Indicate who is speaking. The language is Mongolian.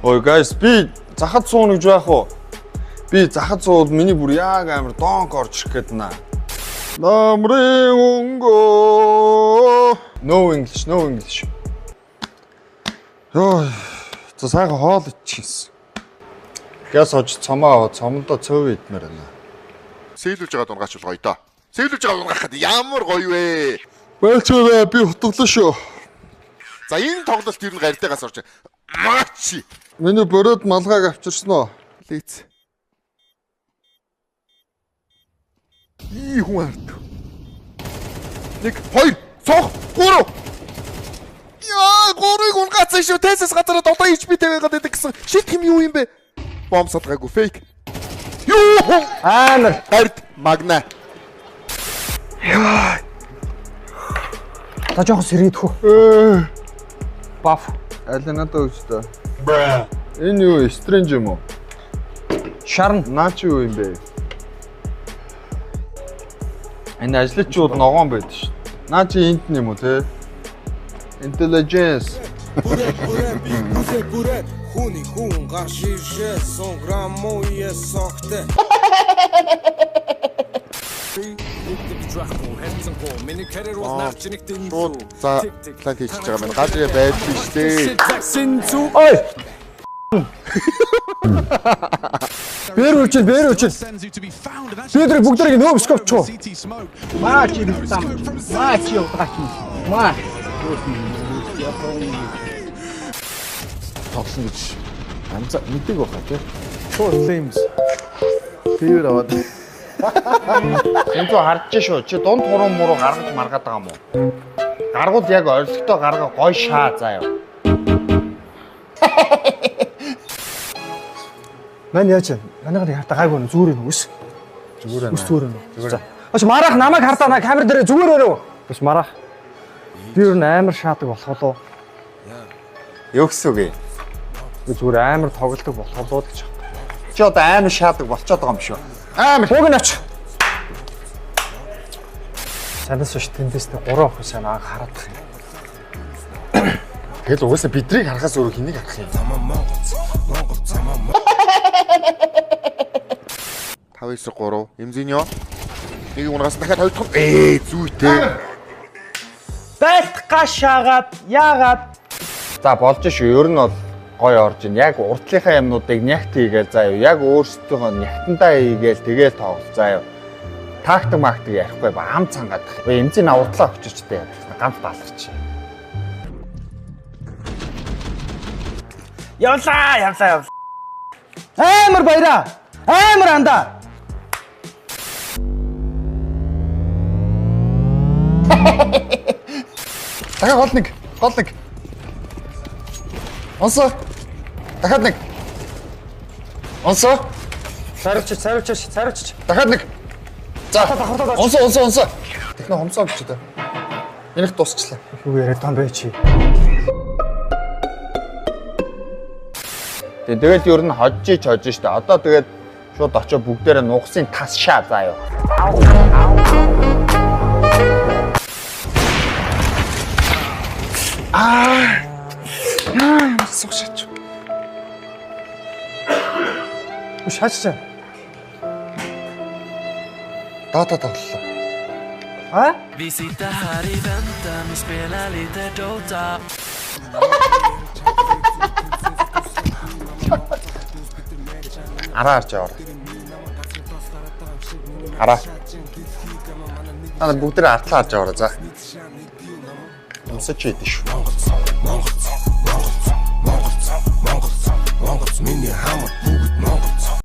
Speaker 1: Ой guys, би захад сууна гэж байх уу? Би захад суувал миний бүр яг амар донк орж ирэх гээд наа. Намрын өнгөө. No English, no English. Йоо. За сайхан хоол иччихсэн. Гяс хож цомоо аваад цомондоо цөв идмээр байна.
Speaker 2: Сэлүүлж байгаа дунгаач бол гоё доо. Сэлүүлж байгаа дунгаахад ямар гоё вэ?
Speaker 1: Байлцгаа би хутгалаа шүү.
Speaker 2: За энэ тоглолт ер нь гарьтайгаас орж маачи.
Speaker 1: Миний бороод малгайг авчирсан уу?
Speaker 2: Лиц. Ий хүн хард. 1 2 цох 3. Яа, 3-ыг унгаацсан шүү. Тэсэс газараа 7 HP тавиагаад байдаг гэсэн. Шит хэм юу юм бэ? Бомб садгаагүй фейк. Юу?
Speaker 3: Амар.
Speaker 2: Гард магна.
Speaker 3: Та жоохон сэргээд хөө. Баф.
Speaker 1: Аль надад өгч та. Энэ юу, strange юм уу?
Speaker 3: Шарн.
Speaker 1: Наа чи юу юм бэ? Энэ ажиллачууд ногоон байдаг шүү. Наа чи энт юм уу те? Intelligence.
Speaker 4: Бүрээ бүрээ би бүлээ бүрээ хүний хүн гарш иршээ сонграмуу ясогтэй.
Speaker 2: Шууд за план хийчихэж байгаа маань. Газрын байдал биш дээ.
Speaker 3: Ой. Бэр үлчин, бэр үлчин. Би тэр бүгдээрийг нөөм скопчоо.
Speaker 5: Маа чи там. Маа чи явдаг чи. Маа.
Speaker 6: Тоглоно гэж амза мэдээг байхаа тий. Шууд Flames. Февер аваад.
Speaker 1: Энд зүү харж шүү. Чи дунд хуруу муруу гаргаж маргаад байгаа юм уу? Гаргуул яг орилготой гарга гой шаа заяа.
Speaker 3: Мань яаж вэ? Манайх нэг хартаа гайгүй нэ зүгээр нэ үс.
Speaker 1: Зүгээр байна.
Speaker 3: Үс зүгээр нэ. Зүгээр. Аш марах намайг хартаа на камер дээр зүгээр өрөө. Бас марах. Би ер нь амар шаадаг болох уу?
Speaker 1: Юу гэсэн үг юм?
Speaker 3: Би зүгээр амар тоглолдог болох уу гэж.
Speaker 1: Чи одоо амар шаадаг болчиход байгаа юм шүү. Амар.
Speaker 3: Бууг нь ач. Санаас биш тэндээс нэг 3 охин сайн аа хараад тах юм.
Speaker 1: Тэгэл угаасаа бидрийг харахаас өөр хэнийг харах юм?
Speaker 2: 5 9 3 Эмзиньо. Нэг унгаас дахиад хоёр дахь. Ээ зүйтэй.
Speaker 5: Байлтгаа шаагаад яагаад
Speaker 1: За болж шүү. Ер нь бол гоё орж ин. Яг уртлынхаа юмнуудыг нягт хийгээл заа юу. Яг өөрсдийнхөө нягтандаа хийгээл тэгэл тоглол заа юу. Тактик мактик ярихгүй ба ам цангаадах. Эмзийн уртлаа өгчөчтэй ганц баларч.
Speaker 5: явлаа явлаа явлаа. Амар баяраа. Амар андаа.
Speaker 1: Дахиад гол нэг. Гол нэг. Онсоо. Дахиад нэг. Онсоо.
Speaker 3: Царвч царвч царвч.
Speaker 1: Дахиад нэг. За. Онсоо онсоо онсоо. Техно хомсоо гэж одоо. Энийх дуусчлаа.
Speaker 3: Юу яриад байгаа юм бэ чи?
Speaker 1: Тэгэл ер нь хожиж хожиж штэ. Одоо тэгээд шууд очоо бүгдээрээ нугсын тас шаа заа юу. Аа. Яа, ямар суг шаач.
Speaker 3: Шааччаа.
Speaker 1: Дата тоглолоо.
Speaker 3: А?
Speaker 7: Vi sitter här i väntan, vi spelar lite Dota.
Speaker 1: Араа харж яваарай. Араа. Та нар бүгдээрээ артлаа харж яваарай за. Өмсөж идэв шүү.